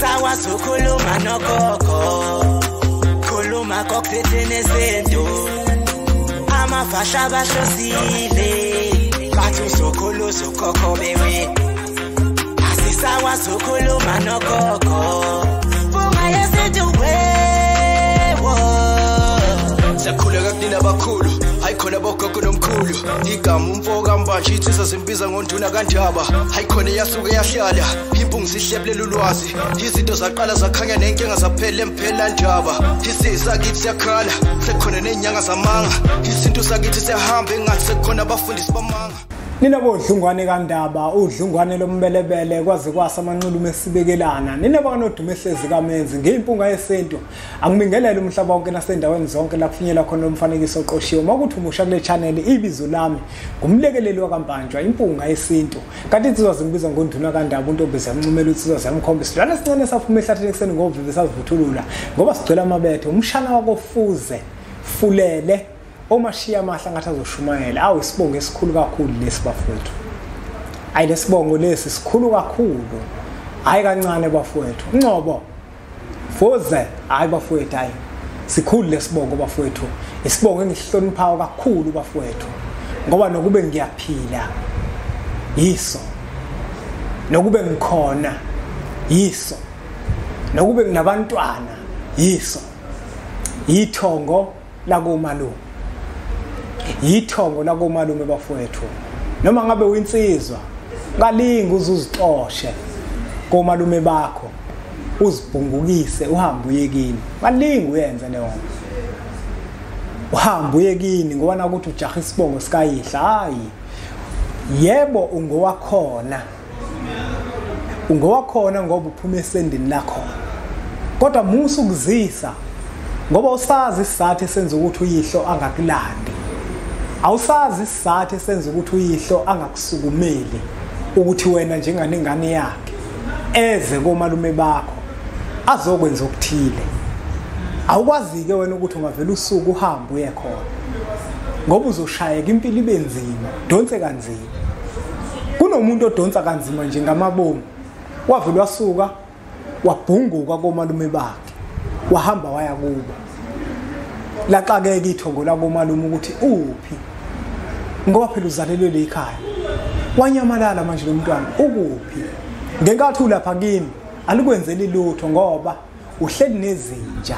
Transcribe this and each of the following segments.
Asisakwazi ukukhuluma nogogo, khuluma kokuthethene nezinto. Amafasha bahlosile, bathi uzokhulu uzokhokho bewe. Asisakwazi ukukhuluma nogogo, bunga yesintu wewo. Siyakhuleka kunina abakhulu, hayi khona bogogo nomkhulu. Igama umfo kaMbanje insizwa zimbiza ngonduna kaNdaba. Hayi khona iyasuke yahlala, impungu zihlebulela ulwazi. Izinto zaqala zakhanya nenkinga zaphela emphela ndaba. Isisakithi siyakhala, sekukhona nezinyanga zamanga. Isintu sakithi siyahamba engathi sekukhona abafundisi bamanga. Nina bodlungwane kaNdaba, udlungwane lombelebele kwaze kwasa amanxulume esibekelana. Nina bakanodume ehlezi kaMenzi ngeyimpunga yesintu. Angibingelele umhlaba wonke nasendaweni zonke la kufinyela khona umfanekiso oqoshiwe. Makuthi umusha kule channel, ibizo lami ngumlekeleli wakaMbanjwa, impunga yesintu. Kanti insizwa zimbiza ngonduna kaNdaba, untombi ziyamncumela, insizwa ziyamkhombisa. Silwane esincane saphuma ehlathini ekuseni ngovivi sazivuthulula ngoba sigcwele amabethe. Umshana wakofuze fulele omashiya amahla ngathi azoshumayela. Awu, isibongo esikhulu kakhulu lesi bafowethu. Hayi, lesibongo lesi sikhulu kakhulu, hayi kancane bafowethu. Ngcobo Fuze, hayi bafowethu, hayi sikhulu lesibongo bafowethu. Isibongo engisihloniphayo kakhulu bafowethu, ngoba nokube ngiyaphila yiso, nokube ngikhona yiso, nokube nginabantwana yiso. Yithongo lakomalume, yithongo lakomalume bafowethu. Noma ngabe uyinsizwa, kalingi uzuzixoshe komalume bakho, uzibhungukise uhambe uye kini. Kalingi uyenze leyo nto, uhambe uye kini ngoba nakuthi ujaha isibongo sikayihla. Hayi, yebo ungowakhona, ungowakhona ngoba uphuma esendini lakhona, kodwa musa ukuzisa ngoba usazi isizathu esenza ukuthi uyihlo angakulandi. Awusazi isizathu esenza ukuthi uyihlo angakusukumeli ukuthi wena njenganengane yakhe eze komalume bakho azokwenza okuthile. Awukwazi-ke wena ukuthi ungavela usuku uhambe uye khona, ngoba uzoshayeka impilo ibe nzima, donse kanzima. Kunomuntu odonsa kanzima nje ngamabomu, wavele wasuka wabhunguka komalume bakhe wahamba waya kubo. Laxakeka ithongo lakomalume ukuthi uphi, ngoba phela uzalelwe lekhaya. Wanyamalala manje lo mntwana, ukuphi? Ngenkathi ulapha kimi alikwenzeli lutho ngoba uhleli nezinja.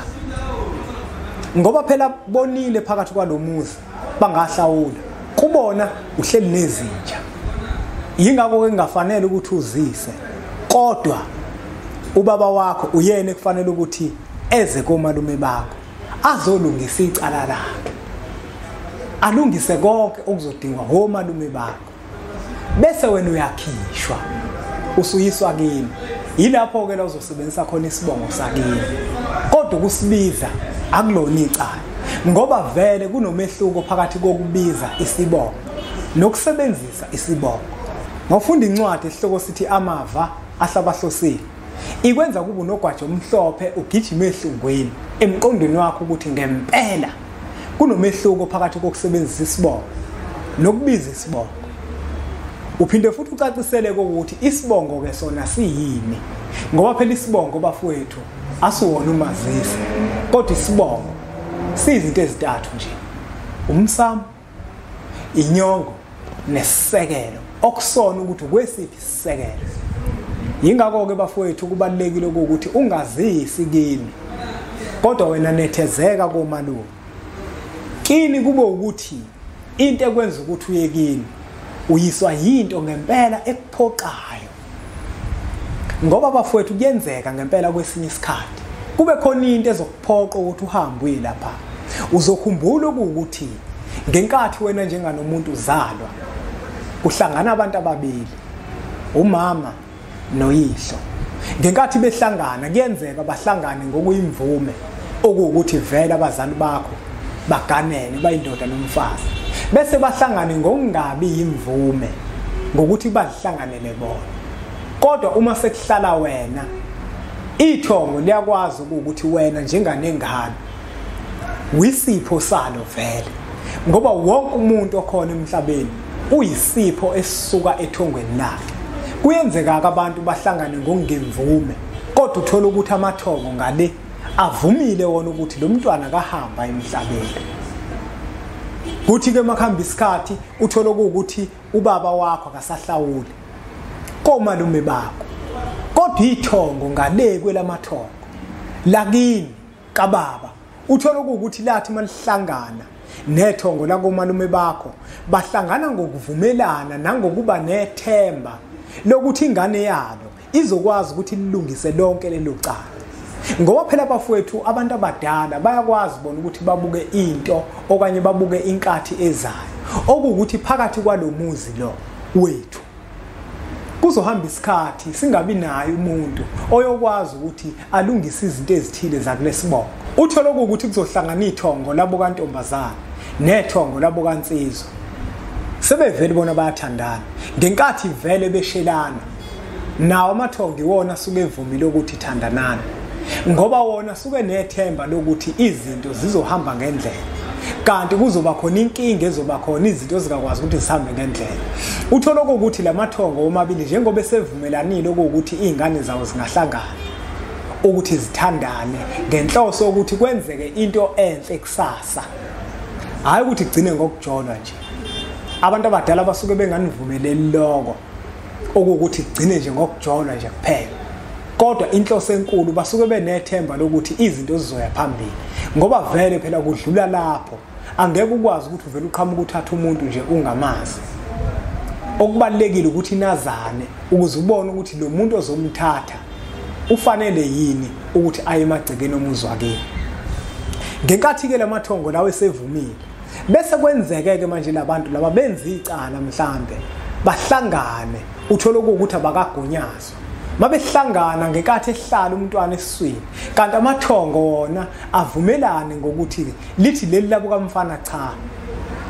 Ngoba phela bonile phakathi kwalomuzi bangahlawula, kubona uhleli nezinja. Yingakho ke kungafanele ukuthi uzise, kodwa ubaba wakho uyena ekufanele ukuthi eze komalume bakho azolungisa icala lakhe, alungise konke okuzodingwa omalume bakho, bese wena uyakhishwa usuyiswa kini. Yilapho ke la uzosebenzisa khona isibongo sakini, kodwa ukusibiza akulona icala, ngoba vele kunomehluko phakathi kokubiza isibongo nokusebenzisa isibongo. Ngofunda incwadi esihloko sithi Amava Ahlabahlosile, ikwenza kube unogwaja omhlophe ugijima ehlungwini emqondweni wakho ukuthi ngempela kunomehluko phakathi kokusebenzisa isibongo nokubiza isibongo. Uphinde futhi ucacisele ukuthi isibongo ke sona siyini, ngoba phela isibongo bafowethu asiwona umazisi, kodwa isibongo siyizinto ezintathu nje: umsamo, inyongo nesisekelo, okusona ukuthi kwesiphi isisekelo. Yingakho ke bafowethu kubalulekile ukuthi ungazisi kini, kodwa wena nethezeka komalume. Kini kube ukuthi into ekwenza ukuthi uye kini uyiswa yinto ngempela ekuphoqayo, ngoba bafowethu kuyenzeka ngempela kwesinye isikhathi kube khona into ezokuphoqa ukuthi uhambe uye lapha. Uzokhumbula ukuthi ngenkathi wena njenganomuntu uzalwa kuhlangana abantu ababili, umama noyihlo. Ngenkathi behlangana kuyenzeka bahlangane ngokuyimvume, okuwukuthi vele abazali bakho baganene bayindoda nomfazi, bese bahlangane ngokungabi yimvume ngokuthi bazihlanganele bona. Kodwa uma sekuhlala wena, ithongo liyakwazi ukuthi wena njenganengane wisipho salo vele, ngoba wonke umuntu okhona emhlabeni uyisipho esisuka ethongweni lakhe. Kuyenzeka abantu bahlangane ngokungemvume, kodwa Kodwa uthola ukuthi amathongo ngale avumile wona ukuthi lo mntwana kahamba emhlabeni. Kuthi ke makuhamba isikhathi uthola ukuthi ubaba wakho akasahlawuli komalume bakho, kodwa ithongo ngale kwelamathongo lakini kababa uthola ukuthi lathi malihlangana nethongo lakomalume bakho, bahlangana ngokuvumelana nangokuba nethemba lokuthi ingane yalo izokwazi ukuthi ilungise lonke lelo cala. Ngoba phela bafowethu abantu abadala bayakwazi bona ukuthi babuke into okanye babuke inkathi ezayo, okuwukuthi phakathi kwalomuzi lo wethu kuzohamba isikhathi singabi naye umuntu oyokwazi ukuthi alungise izinto ezithile zakulesibongo. Uthola ukuthi kuzohlangana ithongo labo kantombazana nethongo labo kansizwa, sebevele bona bayathandana ngenkathi vele beshelana. Nawo amathongo iwona asuke evumile ukuthi thandanana, ngoba wona suke nethemba lokuthi izinto zizohamba ngendlela, kanti kuzoba khona inkinga ezoba khona, izinto zingakwazi ukuthi zihambe ngendlela. Uthola ukuthi lamathongo omabili njengoba sevumelanile ukuthi izingane zawo zingahlangana ukuthi zithandane ngenhloso ukuthi kwenzeke into enhle kusasa, hayi ukuthi kugcine ngokujolwa nje. Abantu abadala basuke benganivumeleli lokho okuwukuthi kugcine nje ngokujolwa nje kuphela, kodwa inhloso enkulu basuke benethemba lokuthi izinto zizoya phambili, ngoba vele phela kudlula lapho angeke ukwazi ukuthi uvele uqhamuke uthathe umuntu nje ungamazi. Okubalekile ukuthi nazane ukuze ubone ukuthi lo muntu ozomthatha ufanele yini ukuthi aye emagcekeni omuzi wakhe. Ngenkathi ke lamathongo lawo esevumile, bese kwenzeke ke manje labantu laba benza icala mhlambe bahlangane, uthola ukuthi abakagunyazwa. Mabehlangana ngenkathi ehlala umntwana esiswini, kanti amathongo wona avumelane ngokuthi lithi leli labo kamfana, cha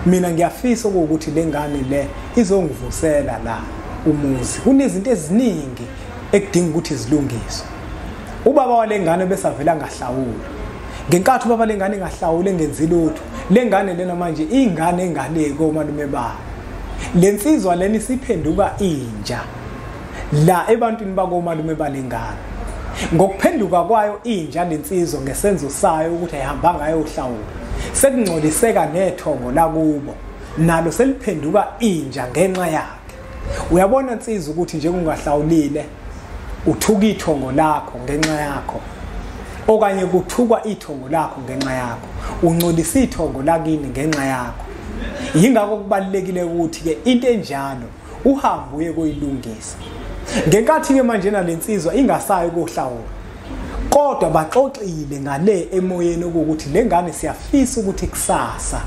mina ngiyafisa ukuthi lengane le izongivusela la umuzi, kunezinto eziningi ekudinga ukuthi zilungiswe. Ubaba walengane besavela angahlawula. Ngenkathi ubaba lengane engahlawule engenzi lutho, lengane lena manje ingane engale komalume bayo. Lensizwa lena isiphenduka inja la ebantwini bakomalume balengane. Ngokuphenduka kwayo inja lensizwa ngesenzo sayo ukuthi ayihamba ngayo uhlawula, sekungcoliseka nethongo lakubo nalo seliphenduka inja ngenxa yakhe. Uyabona nsizwa ukuthi nje kungahlawulile uthuka ithongo lakho ngenxa yakho, okanye kuthukwa ithongo lakho ngenxa yakho, ungcolisa ithongo lakini ngenxa yakho. Yingakho kubalulekile ukuthi ke into enjalo uhambe uye kuyilungisa. Ngenkathi ke manje nalensizwa ingasayi kohlawula, kodwa baxoxile ngale emoyeni ukuthi lengane siyafisa ukuthi kusasa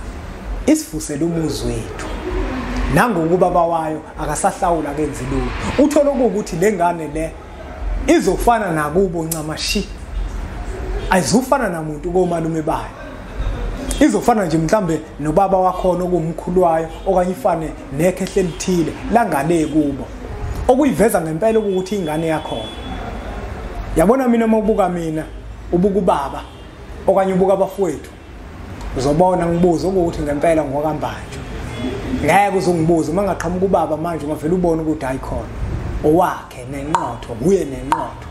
isivusele umuzi wethu, nangokuba bawayo akasahlawula kenzi lutho. Uthola ukuthi lengane le izofana nakubo ncamashi, ayizufana namuntu komalume bayo, izofana nje mhlambe nobaba wakhona okumkhulu wayo, okanye ifane nekhehle elithile langale kubo, okuyiveza ngempela ukuthi ingane yakhona. Yabona mina mawubuka mina ubuka ubaba okanye ubuka abafowethu, uzobona ngibuza ukuthi ngempela ngokambanjwa. Ngeke uzungibuza uma ngaqhamuka ubaba manje ungavela ubone ukuthi hayi khona owakhe nenqotho, uye nenqotho.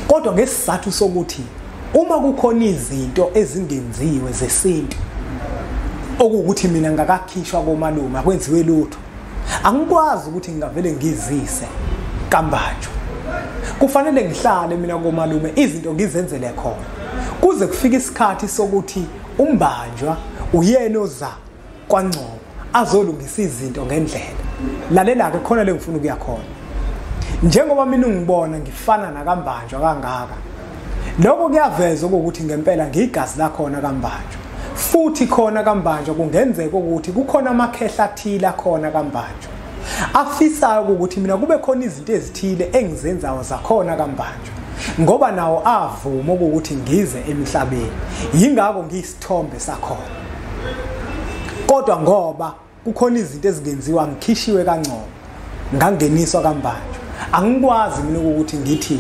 Kodwa ngesizathu sokuthi uma kukhona izinto ezingenziwe zesintu okuwukuthi mina ngakakhishwa komalume akwenziwe lutho, angikwazi ukuthi ngingavele ngizise kambanjwa. Kufanele ngihlale mina komalume izinto ngizenzele khona kuze kufike isikhathi sokuthi umbanjwa uyena oza kwaNgcobo azolungisa izinto ngendlela. Lalela ke khona le ngifuna ukuya khona. Njengoba mina ngibona ngifana nakambanjwa kangaka, lokho kuyaveza ukuthi ngempela ngiyigazi lakhona kambanjwa. Futhi khona kambanjwa kungenzeka ukuthi kukhona amakhehla athile akhona kambanjwa afisayo ukuthi mina kube khona izinto ezithile engizenzayo zakhona kambanjwa, ngoba nawo avuma ukuthi ngize emhlabeni, yingakho ngiyisithombe sakhona. Kodwa ngoba kukhona izinto ezingenziwa ngikhishiwe kaNgcobo ngangeniswa kambanjwa, angikwazi mina ukuthi ngithi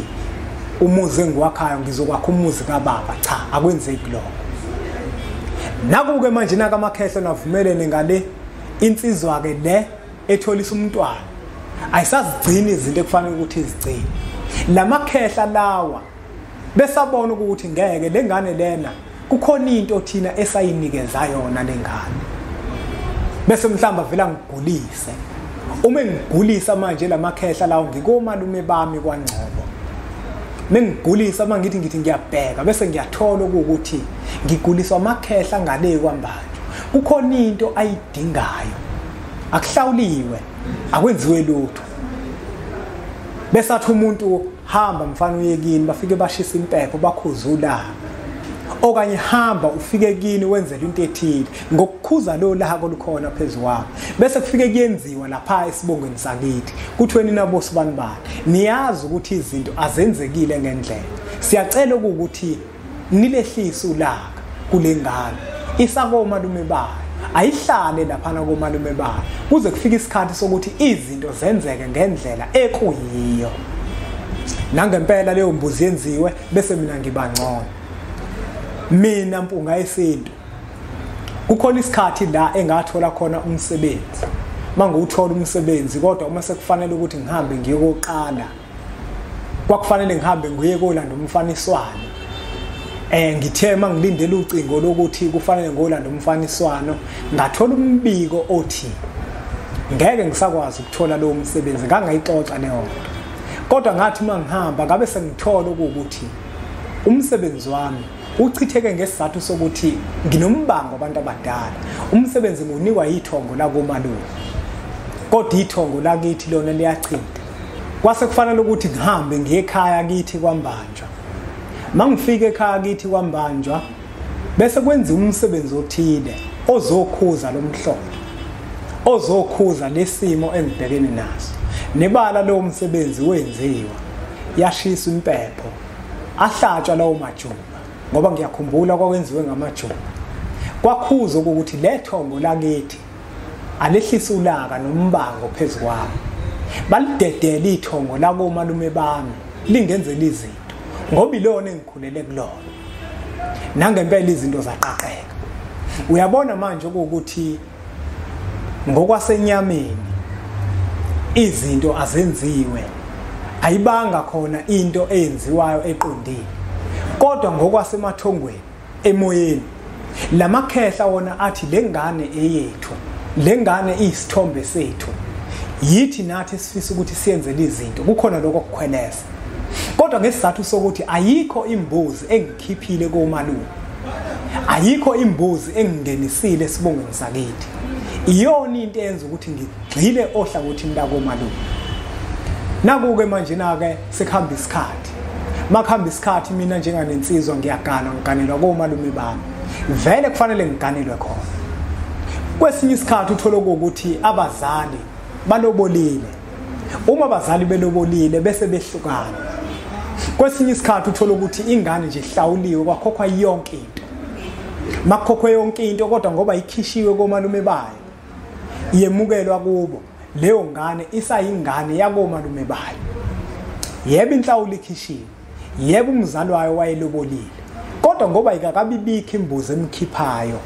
umuzi engiwakhayo ngizokwakha umuzi kababa. Cha, akwenzeki lokho. Naku-ke manje nakamakhehla navumelene ngale insizwa ke le etholisa umntwana ayisazigcini izinto ekufanele ukuthi izigcine. Lamakhehla lawa besabona ukuthi ngeke lengane lena kukhona into thina esayinikeza yona lengane, bese mhlamba vela ngigulise. Uma ngigulisa manje lamakhehla lawo ngikomalume bami kwaNgcobo, mengigulisa mangithi ngithi ngiyabheka bese ngiyathola ukuthi ngiguliswa amakhehla ngale kwaMbanjwa, kukhona into ayidingayo, akuhlawuliwe, akwenziwe lutho. Bese athi umuntu hamba mfana uye kini, bafike bashisa impepho bakhuzula, okanye hamba ufike kini wenzele into ethile ngokukhuza lo laka olukhona phezu kwami. Bese kufike kuyenziwa lapha esibongweni sakithi, kuthiwe nina bosibani bani niyazi ukuthi izinto azenzekile ngendlela, siyacela ukuthi nilehlise ulaka kule ngane isakomalume bayo, ayihlale laphana komalume bayo kuze kufike isikhathi sokuthi izinto zenzeke ngendlela ekuyiyo. Nangempela leyo mbuzi yenziwe, bese mina ngiba ngcono. Mina Mpunga Yesintu, kukhona isikhathi la engathola khona umsebenzi. Mangiwuthola umsebenzi, kodwa uma sekufanele ukuthi ngihambe ngiyoqala, kwakufanele ngihambe ngiye kolanda umfaniswano. Ngithe mangilindele ucingo lokuthi kufanele ngolanda umfaniswano, ngathola umbiko othi ngeke ngisakwazi ukuthola lowo msebenzi. Ngangayixoxa leyo nto, kodwa ngathi mangihamba ngabe sengithola ukuthi umsebenzi wami uchitheke ngesizathu sokuthi nginombango abantu abadala. Umsebenzi ngunikwa ithongo lakomalume, kodwa ithongo lakithi lona liyachitha. Kwase kufanele ukuthi ngihambe ngiye ekhaya kithi kwaMbanjwa. Mangifika ekhaya kithi kwaMbanjwa, bese kwenziwa umsebenzi othile ozokhuza lomhlolo, ozokhuza lesimo engibhekene naso. Nebala lowo msebenzi wenziwa, yashisa impepho, ahlatshwa lawo majuba, ngoba ngiyakhumbula kwakwenziwe ngamajuba. Kwakhuza ukuthi lethongo lakithi alehlisa ulaka nombango phezu kwami, balidedele ithongo lakomalume bami lingenzela izinto, ngoba ilona engikhulele kulona. Nangempela izinto zaqaqeka. Uyabona manje ukuthi ngokwasenyameni izinto azenziwe, ayibanga khona into eyenziwayo eqondile, kodwa ngokwasemathongweni emoyeni lamakhehla wona athi lengane eyethu, lengane iyisithombe sethu, yithi nathi sifisa ukuthi siyenzele izinto, kukhona lokho okukhweleza. Kodwa ngesizathu sokuthi ayikho imbuzi engikhiphile komalume, ayikho imbuzi engingenisile esibongweni sakithi, iyona into eyenza ukuthi ngigxile ohlangothini lakomalume. Naku-ke manje na-ke sekuhamba isikhathi, makuhamba isikhathi mina njenganensizwa ngiyaganwa, ngiganelwa komalume bami, vele kufanele ngiganelwe khona. Kwesinye isikhathi uthola ukuthi abazali balobolile, uma abazali belobolile bese behlukana. Kwesinye isikhathi uthola ukuthi ingane nje ihlawuliwe, kwakhokhwa yonke into, makhokhwe yonke into, kodwa ngoba ikhishiwe komalume bayo yemukelwa kubo, leyo ngane isayingane yakomalume bayo. Yebo inhlawulo ikhishiwe, yebo umzali wayo wayelobolile, kodwa ngoba ayikakabibikho imbuzi emkhiphayo,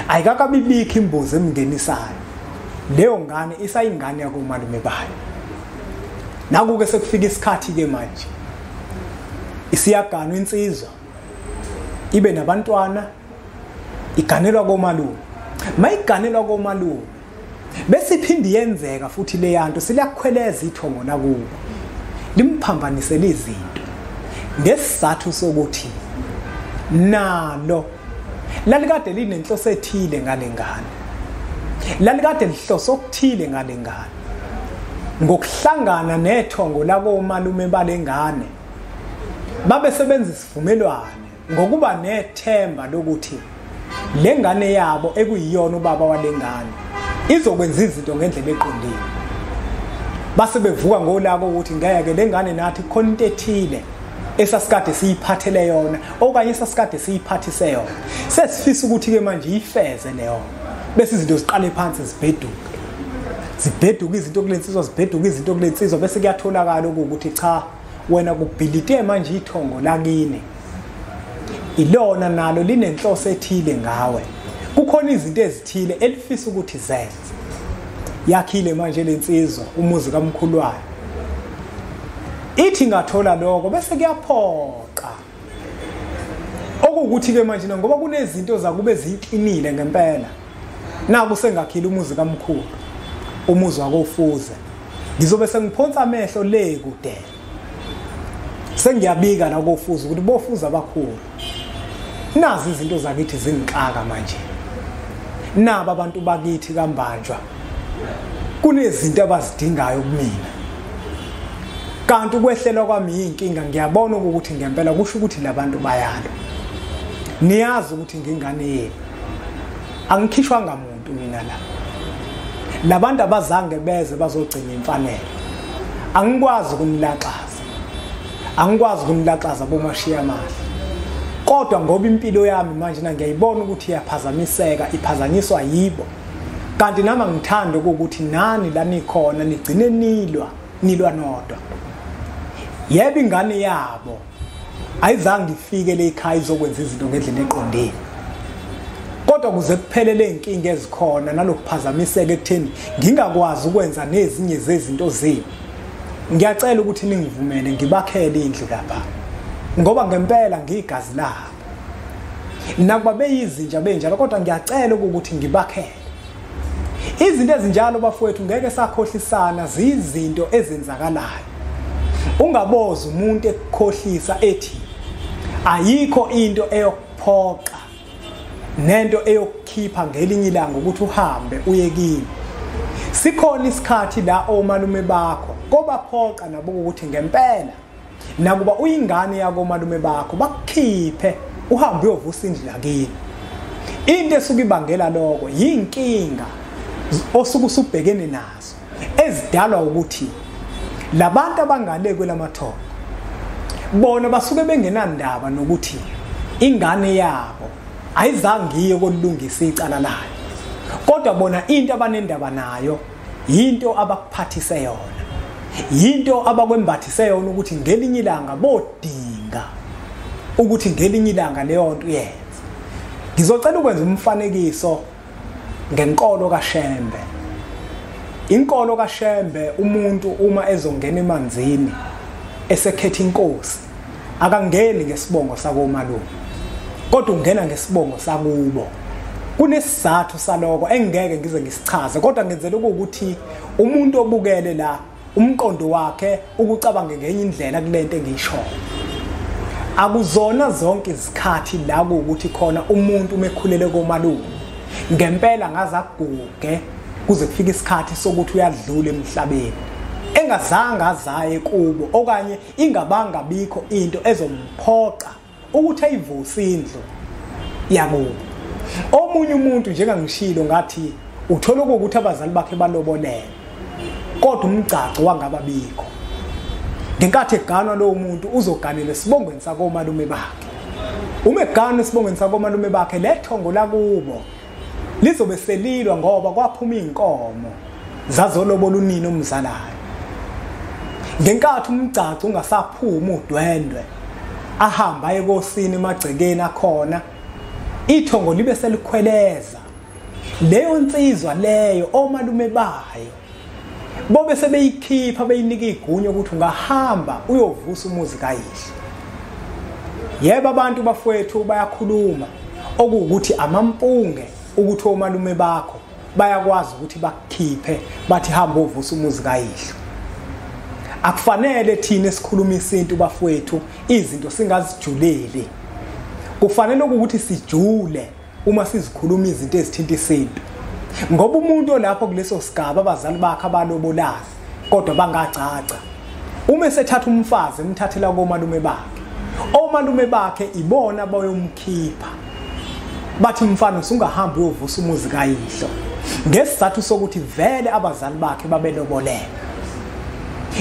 ayikakabibikho imbuzi emngenisayo, leyo ngane isayingane yakomalume bayo. Naku-ke sekufika isikhathi-ke manje isiyaganwa insizwa, ibe nabantwana, iganelwa komalume. Mayiganelwa komalume bese iphinde yenzeka futhi leyanto, silakhweleza ithongo lakubo limphambanisele izinto, ngesizathu sokuthi nalo lalikade linenhloso ethile ngale ngane, lalikade lihloso okuthile ngale ngane. Ngokuhlangana nethongo lakomalume balengane, babesebenza isivumelwano ngokuba nethemba lokuthi lengane yabo ekuyiyona ubaba walengane izokwenza izinto ngendlela eqondile. Base bevuka ngolako ukuthi ngeke lengane nathi khona into ethile esasikade siyiphathele yona, okanye esasikade siyiphathise yona, sesifisa ukuthi ke manje ifeze leyo. Bese izinto ziqale phansi zibheduke, zibheduke izinto kulensizwa, zibheduke izinto kulensizwa, bese kuyatholakala ukuthi cha, wena kubhilite manje ithongo lakini, ilona nalo linenhloso ethile ngawe, kukhona izinto ezithile elifisa ukuthi zenze. Yakhile manje lensizwa umuzi kamkhulu wayo, Ithi ngathola lokho bese kuyaphoqa okuwukuthi ke manje ngoba kunezinto zakube ziqinile ngempela, naku sengakhile umuzi kamkhulu, umuzi wakofuze, ngizobe sengiphonsa amehlo le kude, sengiyabika la kofuze ukuthi bofuza abakhulu, nazi izinto zakithi zingixaka manje, naba abantu bakithi kaMbanjwa kunezinto abazidingayo kumina, kanti ukwehlelwa kwami inkinga, ngiyabona ukuthi ngempela kusho ukuthi labantu bayalo. Niyazi ukuthi ngingane yenu, angikhishwanga muntu mina la, labantu abazange beze bazogcina imfanelo, angikwazi ukunilaxaza, angikwazi ukunilaxaza bomashiya amahle, kodwa ngoba impilo yami manje ngiyayibona ukuthi iyaphazamiseka, iphazanyiswa yibo, kanti nami ngithanda ukuthi nani la nikhona nigcine nilwa, nilwa nodwa. Yebo, ingane yabo ayizange ifike le ekhaya izokwenza izinto ngendlela eqondile, kodwa kuze kuphele le nkinga ezikhona nalokuphazamiseka ekutheni ngingakwazi ukwenza nezinye zezinto zenu, ngiyacela ukuthi ningivumele ngibakhele indlu lapha, ngoba ngempela ngiyigazi labo, nakuba beyizinja benjalo, kodwa ngiyacela ukuthi ngibakhele izinto ezinjalo. Bafowethu, ngeke sakhohlisana, zizinto ezenzakalayo. Ungaboza umuntu ekukhohlisa ethi ayikho into eyokuphoqa nento eyokukhipha ngelinye ilanga ukuthi uhambe uye kini. Sikhona isikhathi la omalume bakho kobaphoqa nabo ukuthi ngempela nakuba uyingane yakomalume bakho bakukhiphe uhambe uyovusa indlu yakini. Into esuke ibangela lokho yinkinga osuke usubhekene nazo ezidalwa ukuthi labantu abangale kwelamathongo bona basuke bengenandaba nokuthi ingane yabo ayizange iye kolungisa icala layo, kodwa bona into abanendaba nayo yinto abakuphathise yona, yinto abakwembathise yona ukuthi ngelinye ilanga bodinga ukuthi ngelinye ilanga leyo nto uyenze. Ngizocela ukwenza umfanekiso ngenkolo kaShembe. Inkolo kaShembe, umuntu uma ezongena emanzini esekhetha inkosi, akangeni ngesibongo sakomalume, kodwa ungena ngesibongo sakubo. Kunesizathu saloko engeke ngize ngisichaze, kodwa ngenzela ukuthi umuntu obukele la umqondo wakhe ukucabange ngenye indlela kulento engiyishoyo. Akuzona zonke izikhathi la ukuthi khona umuntu umekhulele komalume ngempela ngazaguge kuze kufike isikhathi sokuthi uyadlula emhlabeni engazange azaye kubo, okanye ingabanga bikho into ezomphoqa ukuthi ayivuse indlu yakubo. Omunye umuntu njengangishilo ngathi uthola ukuthi abazali bakhe balobolele, kodwa umgcagco wangababikho. Ngenkathi eganwa lowo muntu uzoganela esibongweni sakomalume bakhe. Uma eganwa esibongweni sakomalume bakhe, lethongo lakubo lizobe selilwa ngoba kwaphuma inkomo zazolobola unini umzalayo. Ngenkathi umgcagco ungasaphumi udwendwe, ahamba ekosini emagcekeni akhona, ithongo libe selikhweleza. Leyo nsizwa leyo omalume bayo bobe sebeyikhipha beyinika igunya ukuthi ungahamba uyovusa umuzi kayihlo. Yebo, abantu bafowethu bayakhuluma okuwukuthi amampunge ukuthi omalume bakho bayakwazi ukuthi bakukhiphe bathi hamba uvusa umuzi kayihlo. Akufanele thina esikhuluma isintu bafowethu izinto singazijuleli. Kufanele ukuthi sijule uma sizikhuluma izinto ezithinta isintu, ngoba umuntu olapho kuleso sigaba abazali bakhe abalobolazi kodwa bangacaca, uma esethatha umfazi emthathela komalume bakhe, omalume bakhe ibona bayomkhipha bathi mfana usungahamba uyovusa umuzi kayihlo, ngesizathu sokuthi vele abazali bakhe babelobolele,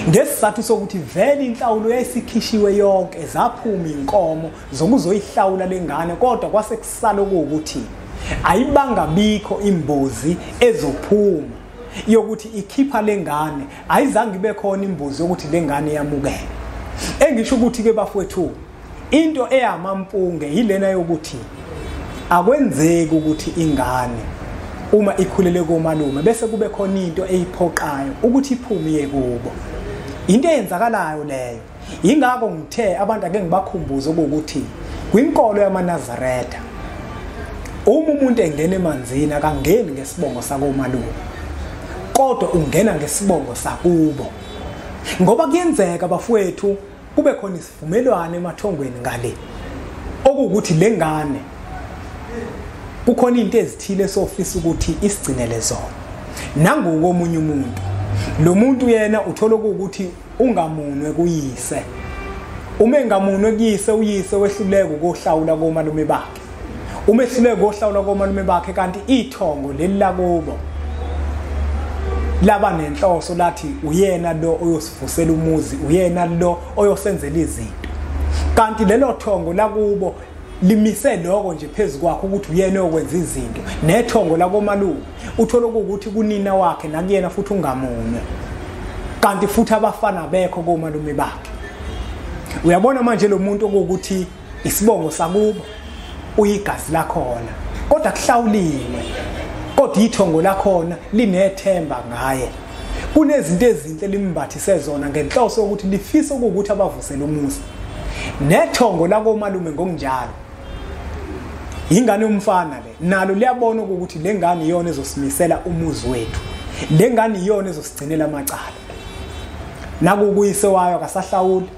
ngesizathu sokuthi vele inhlawulo yayisikhishiwe yonke, zaphuma inkomo zokuzoyihlawula lengane, kodwa kwase kusala ukuthi ayibanga bikho imbuzi ezophuma yokuthi ikhipha lengane, ayizange ibe khona imbuzi yokuthi lengane yamukele. Engisho ukuthi ke bafowethu, into eyamampunge yilena yokuthi akwenzeki ukuthi ingane uma ikhulele komalume bese kube khona into eyiphoqayo ukuthi iphume iye kubo. Into eyenzakalayo leyo. Ingakho ngithe abantu ake ngibakhumbuze ukuthi kwinkolo yamaNazaretha uma umuntu engena emanzini akangeni ngesibongo sakomalume, kodwa ungena ngesibongo sakubo. Ngoba kuyenzeka bafowethu kube khona isivumelwano emathongweni ngale okuwukuthi lengane kukhona into ezithile sofisa ukuthi isigcinele zona. Nangu komunye umuntu, lo muntu yena uthola ukuthi ungamunwe kuyise. Uma engamunwe kuyise, uyise wehluleka ukuhlawula komalume bakhe. Uma ehluleka ukuhlawula komalume bakhe, kanti ithongo leli lakubo laba nenhloso lathi uyena lo oyosivusela umuzi, uyena lo oyosenzela izinto. Kanti lelo thongo lakubo limise lokho nje phezu kwakho ukuthi uyena okwenza izinto. Nethongo lakomalume uthola ukuthi kunina wakhe nakuyena futhi ungamunwe, kanti futhi abafana bekho komalume bakhe. Uyabona manje lo muntu okuthi isibongo sakubo uyigazi lakhona, kodwa kuhlawuliwe, kodwa ithongo lakhona linethemba ngaye. Kunezinto ezinhle limbathise zona ngenhloso yokuthi lifisa ukuthi abavusele umuzi. Nethongo lakomalume ngokunjalo, ingane yomfana le nalo liyabona ukuthi lengane iyona ezosimisela umuzi wethu, lengane iyona ezosigcinela amacala. Nakukuyise wayo akasahlawuli,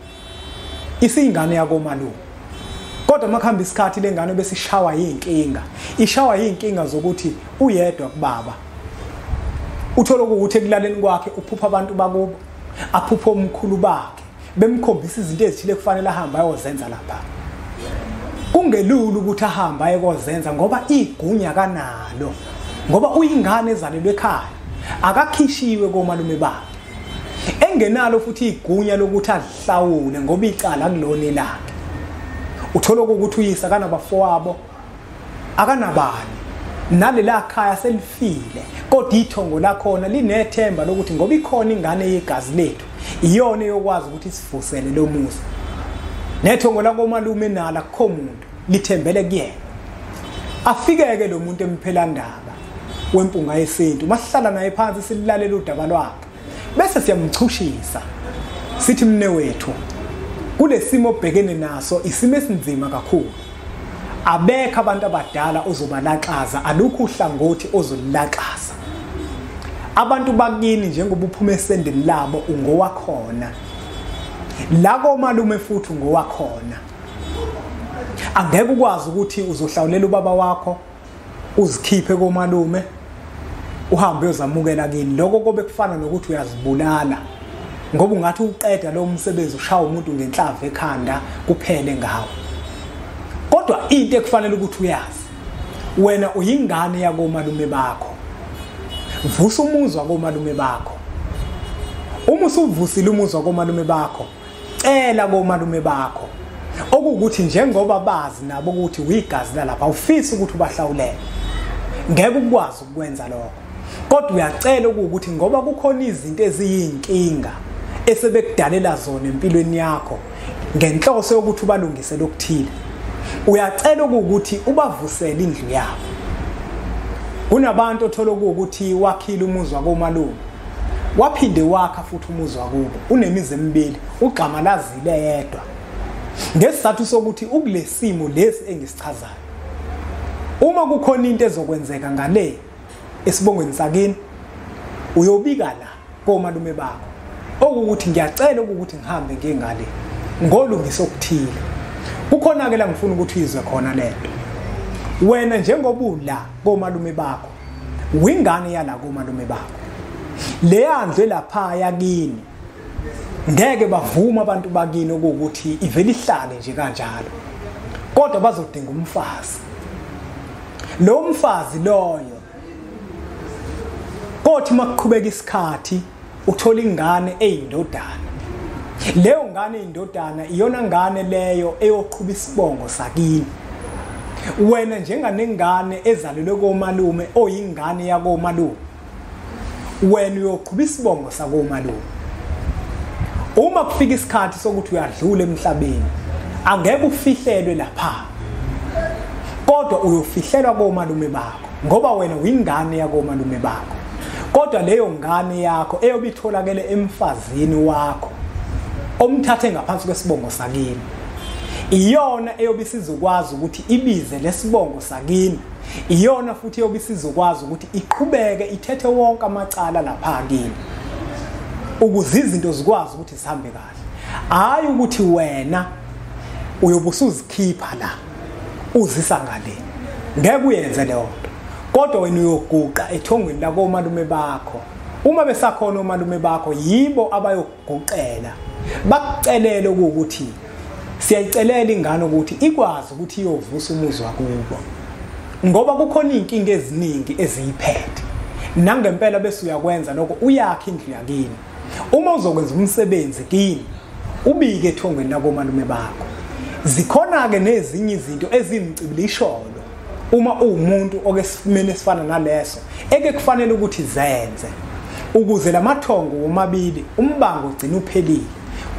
isingane yakomalume. Kodwa makuhamba isikhathi lengane besishawa yinkinga, ishawa yinkinga zokuthi uyedwa kubaba. Uthola ukuthi ekulaleni kwakhe uphupha abantu bakubo, aphupha omkhulu bakhe, bemkhombisa izinto ezithile kufanele ahambe ayozenza lapha. Kungelula ukuthi ahambe ayekozenza ngoba igunya kanalo, ngoba uyingane ezalelwe ekhaya, akakhishiwe komalume bakhe, engenalo futhi igunya lokuthi ahlawule ngoba icala kulona lakhe. Uthola ukuthi uyise akanabafowabo, akanabani, nalela khaya selifile, kodwa ithongo lakhona linethemba lokuthi ngoba ikhona ingane yegazi lethu iyona eyokwazi ukuthi sivusele lo muzi. Nethongo lakomalume nalo akukho muntu, lithembele kuyena. Afikeke lo muntu emphelandaba wempunga yesintu, masihlala naye phansi silalela udaba lwakhe, bese siyamchushisa sithi mne wethu, kulesimo obhekene naso isimo esinzima kakhulu. Abekho abantu abadala ozobalaxaza, alukho uhlangothi ozolilaxaza. Abantu bakini njengoba uphuma esendeni labo ungowakhona, la komalume futhi ungowakhona. Angeke ukwazi ukuthi uzohlawulela ubaba wakho uzikhiphe komalume uhambe uyozamukela kini. Lokho kobe kufana nokuthi uyazibulala, ngoba ungathi uqeda lo msebenzi ushaya umuntu ngenhlavu ekhanda kuphele ngawo. Kodwa into ekufanele ukuthi uyazi, wena uyingane yakomalume bakho. Vusa umuzi wakomalume bakho. Uma usuvusile umuzi wakomalume bakho, cela komalume bakho okuwukuthi njengoba bazi nabo ukuthi uyigazi lalapha, awufisi ukuthi ubahlawulele, ngeke ukwazi ukwenza lokho. Kodwa uyacela ukuthi ngoba kukhona izinto eziyinkinga esebekudalela zona empilweni yakho ngenhloso yokuthi ubalungise lokuthile, uyacela ukuthi ubavusele indlu yabo. Kunabantu othola ukuthi wakhile umuzi wakomalume, waphinde wakha futhi umuzi wakubo, unemizi emibili, ugama lazile yedwa, ngesizathu sokuthi ukulesimo lesi engisichazayo. Uma kukhona into ezokwenzeka ngale esibongweni sakini, uyobika la komalume bakho okuwukuthi ngiyacela ukuthi ngihambe ngiye ngale ngolungisa okuthile. Kukhona ke la ngifuna ukuthi uyizwe khona lento. Wena njengoba ula komalume bakho, uyingane yala komalume bakho, leya ndlu lapha yakini ngeke bavuma abantu bakini ukuthi ivele ihlale nje kanjalo, kodwa bazodinga umfazi. Lo mfazi loyo kothi makuqhubeka isikhathi uthola ingane eyindodana. Leyo ngane eyindodana iyona ngane leyo eyoqhuba isibongo sakini. Wena njenganengane ezalelwe komalume, oyingane yakomalume, wena uyoqhuba isibongo sakomalume. Uma kufika isikhathi sokuthi uyadlula emhlabeni, angeke ufihlelwe lapha, kodwa uyofihlelwa komalume bakho, ngoba wena uyingane yakomalume bakho. Kodwa leyo ngane yakho eyobitholakele emfazini wakho omthathe ngaphansi kwesibongo sakini, iyona eyobe isizokwazi ukuthi ibize lesibongo sakini, iyona futhi eyobe isizokwazi ukuthi iqhubeke ithethe wonke amacala lapha kini, ukuze izinto zikwazi ukuthi zihambe kahle. Hayi ukuthi wena uyobe usuzikhipha la uzisa ngale, ngeke uyenze leyo nto. Kodwa wena uyoguqa ethongweni lakomalume bakho. Uma besakhona omalume bakho, yibo abayokuguqela bakucelele ukuthi siyayicelela ingane ukuthi ikwazi ukuthi iyovusa umuzi wakubo, ngoba kukhona inkinga eziningi eziyiphethe. Nangempela bese uyakwenza lokho, uyakha indlu yakini. Uma uzokwenza umsebenzi kini, ubike ethongweni lakomalume bakho. Zikhona-ke nezinye izinto ezimcibilisholo uma uwumuntu okesimeni esifana naleso eke kufanele ukuthi zenze ukuze lamathongo womabili umbango ugcine uphelile,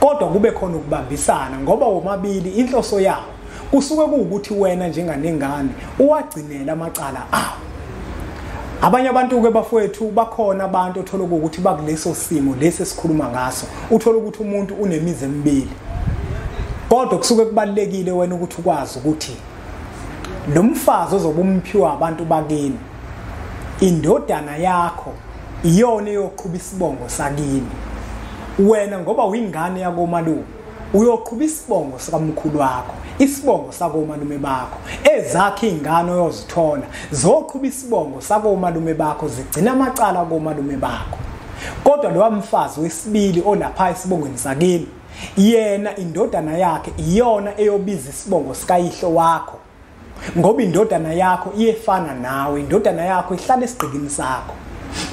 kodwa kube khona ukubambisana, ngoba womabili inhloso yawo kusuke kuwukuthi wena njenganengane uwagcinele amacala awo. Abanye abantu-ke bafowethu, bakhona abantu othola ukuthi bakuleso simo lesi esikhuluma ngaso, uthola ukuthi umuntu unemizi emibili, kodwa kusuke kubalulekile wena ukuthi ukwazi ukuthi lo mfazi ozobe umphiwa abantu bakini, indodana yakho iyona eyoqhuba isibongo sakini. Wena ngoba uyingane yakomalume, uyoqhuba isibongo sikamkhulu wakho, isibongo sakomalume bakho. Ezakhe ingane oyozithola zoqhuba isibongo sakomalume bakho, zigcina amacala komalume bakho. Kodwa lo mfazi wesibili olapha esibongweni sakini, yena indodana yakhe iyona eyobiza isibongo sikayihlo wakho, ngoba indodana yakho iyefana nawe, indodana yakho ihlala esigqikini sakho,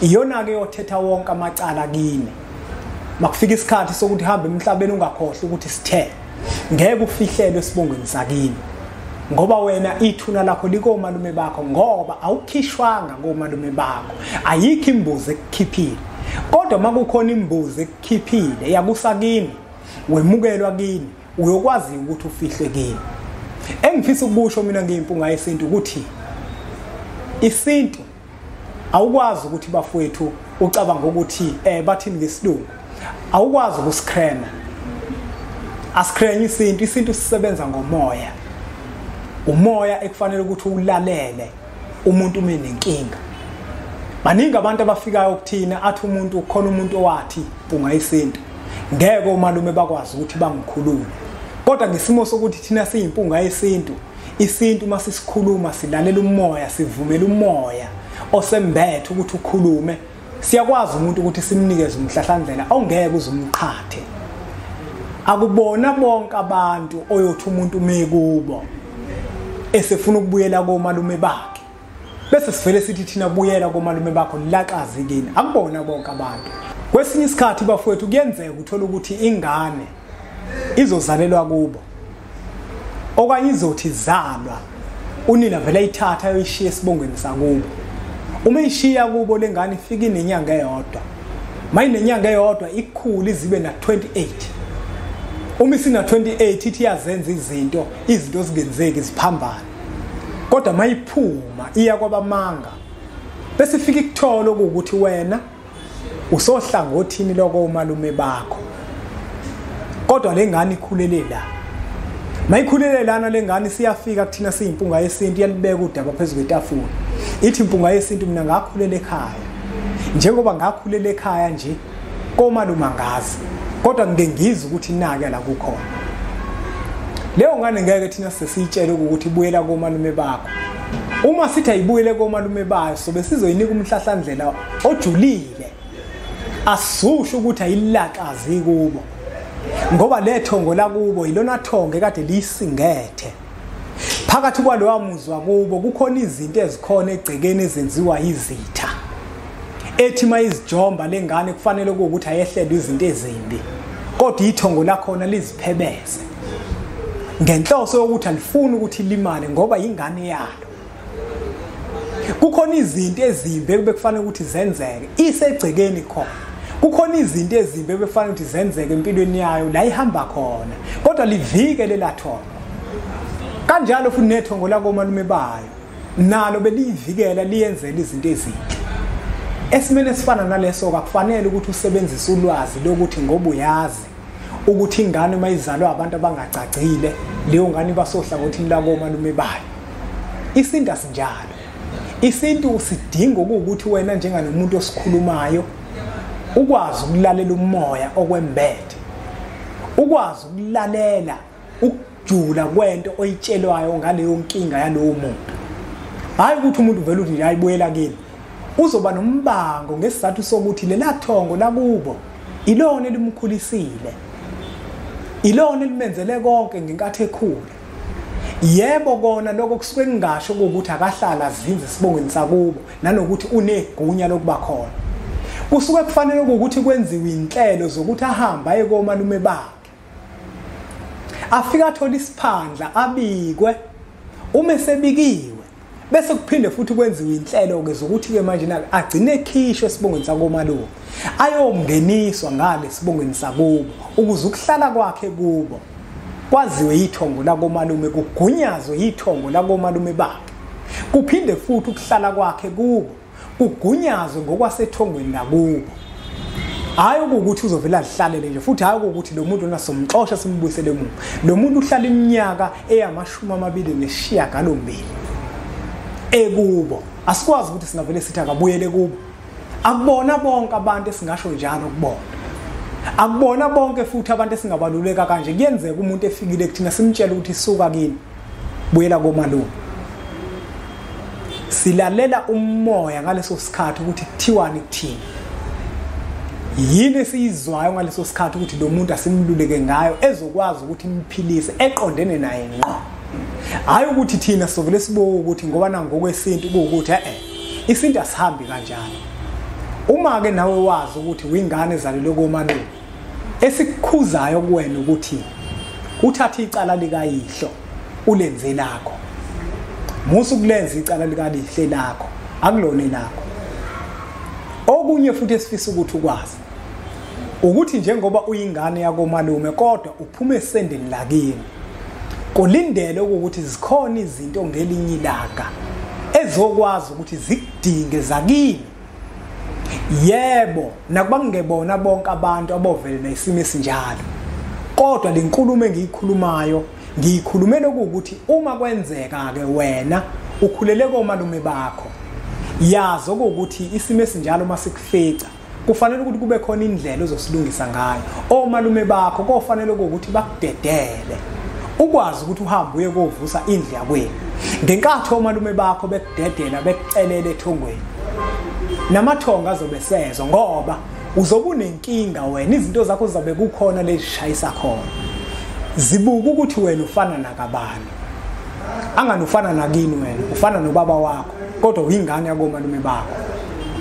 iyona-ke yothetha wonke amacala kini. Makufika isikhathi sokuthi hambe emhlabeni, ungakhohlwa ukuthi sithe ngeke ufihlelwe esibongweni sakini, ngoba wena ithuna lakho likomalume bakho, ngoba awukhishwanga komalume bakho, ayikho imbuzi ekukhiphile. Kodwa makukhona imbuzi ekukhiphile yakusakini, wemukelwa kini, uyokwazi ukuthi ufihle kini. Engifisa ukusho mina ngiyimpunga yesintu ukuthi isintu awukwazi ukuthi bafowethu ucabanga ukuthi bathini ngesilungu, awukwazi ukusikrema. Asikrenye isintu, isintu sisebenza ngomoya. Umoya ekufanele ukuthi ulalele umuntu uma enenkinga. Baningi abantu abafikayo kuthina athi umuntu khona umuntu owathi mpunga yesintu, ngeke omalume bakwazi ukuthi bangikhulule. Kodwa ngesimo sokuthi thina siyimpunga yesintu, isintu uma sisikhuluma silalela umoya, sivumela umoya osembethe ukuthi ukhulume, siyakwazi umuntu ukuthi simnikeze umhlahlandlela ongeke uzumqhathe. Akubona bonke abantu oyothi umuntu mekubo esefuna ukubuyela komalume bakhe bese sivele sithi thina buyela komalume bakho laqazi kini. Akubona bonke abantu. Kwesinye isikhathi bafowethu kuyenzeka uthola ukuthi ingane izozalelwa kubo, okanye izothi izalwa unina vele ayithatha ayoyishiya esibongweni sakubo. Uma ishiya kubo lengane ifika inenyanga eyodwa, mayinenyanga eyodwa ikhulu izibe na 28. Uma isina 28 ithi iyazenza izinto zingenzeki ziphambana, kodwa mayiphuma iya kwabamanga bese ifika ikuthola ukuthi wena usohlangothini lokomalume bakho, kodwa lengane ikhulele la. Mayikhulele lana lengane siyafika kuthina siyimpunga yesintu, iyalibeka udaba phezulu kwetafula, ithi impunga yesintu mina ngakhulela ekhaya, njengoba ngakhulela ekhaya nje komalume angazi, kodwa ngike ngizwe ukuthi nake la kukhona. Leyo ngane ngeke thina sesiyitshele ukuthi ibuyela komalume bakho. Uma sithi ayibuyele komalume bayo, sobe sizoyinika umhlahlandlela ojulile, asusho ukuthi ayilakazi kubo, ngoba lethongo lakubo ilona thongo ekade liyisingethe. Phakathi kwalowa muzwa kubo kukhona izinto ezikhona egcekeni ezenziwa izitha, ethi mayizijomba lengane kufanele ukuthi ayehlelwe izinto ezimbi, kodwa ithongo lakhona liziphebeze ngenhloso yokuthi alifuni ukuthi limale ngoba ingane yalo. Kukhona izinto ezimbi ebekufanele ukuthi zenzeke isegcekeni khona, kukhona izinto ezimbi ebekufanele ukuthi zenzeke empilweni yayo la ihamba khona, kodwa livike lela thongo. Kanjalo futhi nethongo lakomalume bayo nalo beliyivikela liyenzela izinto ezinhle. Esimeni esifana naleso akufanele ukuthi usebenzise ulwazi lokuthi ngoba uyazi ukuthi ingane uma izalwa abantu abangacacile leyo ngane basohlangothini lakomalume bayo. Isintu asinjalo. Isintu sidinga ukuthi wena njenganomuntu osikhulumayo ukwazi ukulalela umoya okwembethe, ukwazi ukulalela ukujula kwento oyitshelwayo ngaleyo nkinga yalowo muntu. Hayi ukuthi umuntu vele uthi nje ayibuyela kini, uzoba nombango ngesizathu sokuthi lela thongo lakubo ilona elimkhulisile, ilona elimenzele konke ngenkathi ekhula. Yebo kona lokho kusuke kungasho ukuthi akahlala azinze esibongweni sakubo nanokuthi unegunya lokuba khona. Kusuke kufanele ukuthi kwenziwe inhlelo zokuthi ahambe aye komalume bakhe, afike athole isiphandla, abikwe. Uma esebikiwe bese kuphinde futhi kwenziwe inhlelo ke zokuthi ke manje na agcine ekhishwe esibongweni sakomalume ayongeniswa ngale sibongweni sakubo, ukuze ukuhlala kwakhe kubo kwaziwe ithongo lakomalume, kugunyazwe ithongo lakomalume bakhe. Kuphinde futhi ukuhlala kwakhe kubo kugunyazwe ngokwasethongweni lakubo. Hayi ukuthi uzovela adlalele nje, futhi hayi ukuthi lo muntu nasomxosha simbuyisele emuva. Lo muntu uhlala iminyaka eyi-28 ekubo. Asikwazi ukuthi singavele sithi akabuyele kubo. Akubona bonke abantu esingasho njalo kubona, akubona bonke futhi abantu esingabaluleka kanje. Kuyenzeka umuntu efikile kuthina simtshela ukuthi suka kini buyela komalume. Silalela umoya ngaleso sikhathi ukuthi kuthiwani kuthini, yini esiyizwayo ngaleso sikhathi ukuthi lo muntu asimluleke ngayo ezokwazi ukuthi imphilise eqondene naye ngqo. Hayi ukuthi thina sovele sibuke ukuthi ngoba nangokwesintu kuwukuthi isintu asihambi kanjalo. Uma ke nawe wazi ukuthi uyingane ezalelwe komalume, esikukhuzayo kuwena ukuthi uthathe icala likayihlo ulenze lakho. Musu ukulenza icala likalihle lakho, akulona lakho. Okunye futhi esifisa ukuthi ukwazi ukuthi njengoba uyingane yakomalume kodwa uphume esendeni lakini, kulindele ukuthi zikhona izinto ngelinye ilanga ezokwazi ukuthi zikudinge zakini. Yebo, nakuba kungebona bonke abantu abovele nesimo esinjalo, kodwa lenkulumo engiyikhulumayo ngiyikhulumela ukuthi uma kwenzeka ke wena ukhulele komalume bakho, yazi ukuthi isimo esinjalo masikufica kufanele ukuthi kube khona indlela ozosilungisa ngayo. Omalume bakho kofanele ukuthi bakudedele ukwazi ukuthi uhambe uye kovusa indlu yakwenu. Ngenkathi omalume bakho bekudedela bekucelele ethongweni, namathonga azobe sezwa, ngoba uzobe unenkinga wena, izinto zakho zizobe kukhona lezishayisa khona. Zibuka ukuthi wena ufana nakabani, angani ufana nakini wena, ufana nobaba wakho kodwa uyingane yakomalume bakho.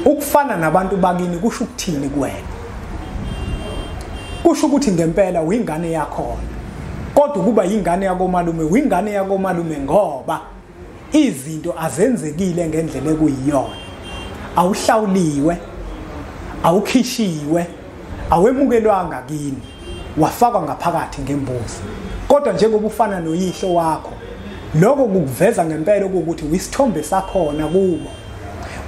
Ukufana nabantu bakini kusho ukuthini kuwena? Kusho ukuthi ngempela uyingane yakhona, kodwa kuba ingane yakomalume uyingane yakomalume ngoba izinto azenzekile ngendlela ekuyiyona. Awuhlawuliwe, awukhishiwe, awemukelwanga kini, wafakwa ngaphakathi ngembuzi. Kodwa njengoba ufana noyihlo wakho, lokho kukuveza ngempela ukuthi uyisithombe sakhona kubo.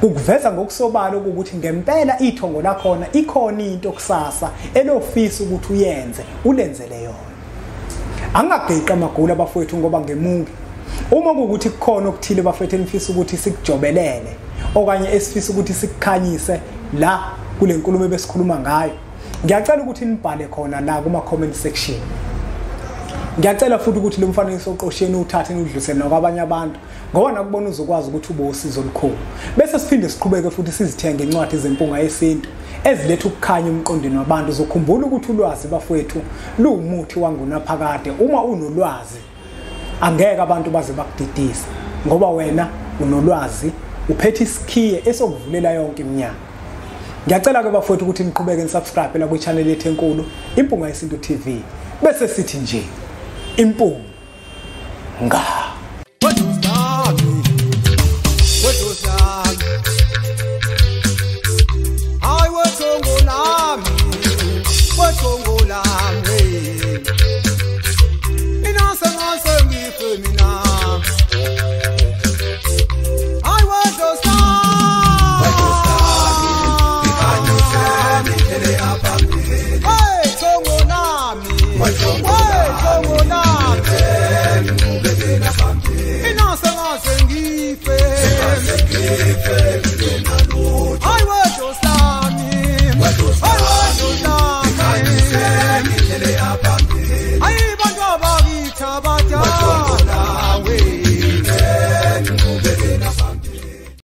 Kukuveza ngokusobala ukuthi ngempela ithongo lakhona ikhona into kusasa elofisa ukuthi uyenze, ulenzele yona. Angageqi amagula abafowethu ngoba ngemungi. Uma kuwukuthi kukhona okuthile bafethu enifisa ukuthi sikujobelele okanye esifisa ukuthi sikukhanyise la kule nkulumo ebesikhuluma ngayo, ngiyacela ukuthi nibhale khona la kuma comment section. Ngiyacela futhi ukuthi lo mfanekiso oqosheni uthathe nidlulisele nakwabanye abantu, ngoba nakubona uzokwazi ukuthi ube usizo olukhulu. Bese siphinde siqhubeke futhi sizithenge incwadi zempunga yesintu eziletha ukukhanya emqondweni wabantu. Uzokhumbula ukuthi ulwazi bafowethu luwumuthi wangunaphakade. Uma unolwazi angeke abantu baze bakudidise, ngoba wena unolwazi, uphethe isikhiye esokuvulela yonke iminyaka. Ngiyacela ke bafowethu ukuthi niqhubeke nisubscribe la kwi-channel yethu enkulu Impunga Yesintu TV. Bese sithi nje impunga. Mina